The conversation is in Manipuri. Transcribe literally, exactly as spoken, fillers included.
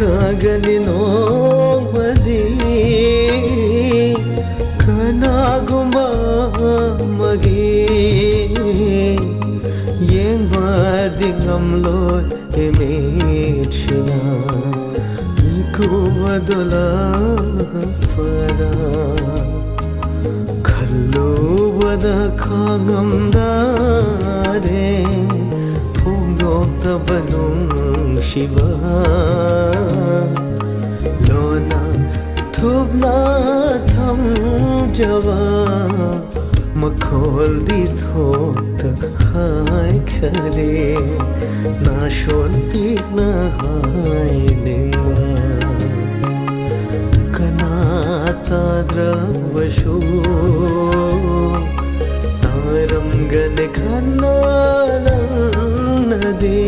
ꯅꯒꯅꯤ ꯅꯣꯡꯃꯗꯤ ꯀꯅꯥꯒꯨꯝꯕ ꯑꯃꯒꯤ ꯌꯦꯡꯕꯗꯤ ꯉꯝꯂꯣꯏ ꯏꯃꯤꯠꯁꯤꯅ ꯃꯤꯀꯨꯞ ꯑꯗꯨ ꯂꯥꯛꯄꯗ꯫ ꯈꯜꯂꯨꯕꯗ ꯈꯥꯡꯉꯝꯗꯔꯦ ꯐꯣꯡꯗꯣꯛꯇꯕ ꯅꯨꯡꯁꯤꯕ ꯂꯣꯟꯅ ꯊꯨꯞꯅ ꯊꯝꯖꯕ ꯃꯈꯣꯜꯗꯤ ꯊꯣꯛꯇ ꯍꯥꯏꯈꯔꯦ ꯅꯥꯁꯣꯟ ꯄꯤꯛꯅ ꯍꯥꯏꯅꯤꯡꯕ꯫ ꯀꯅꯥ ꯇꯥꯗ꯭ꯔꯕꯁꯨ ꯇꯥꯔꯝꯒꯅꯤ ꯈꯟꯅ ꯅꯪꯅꯗꯤ꯫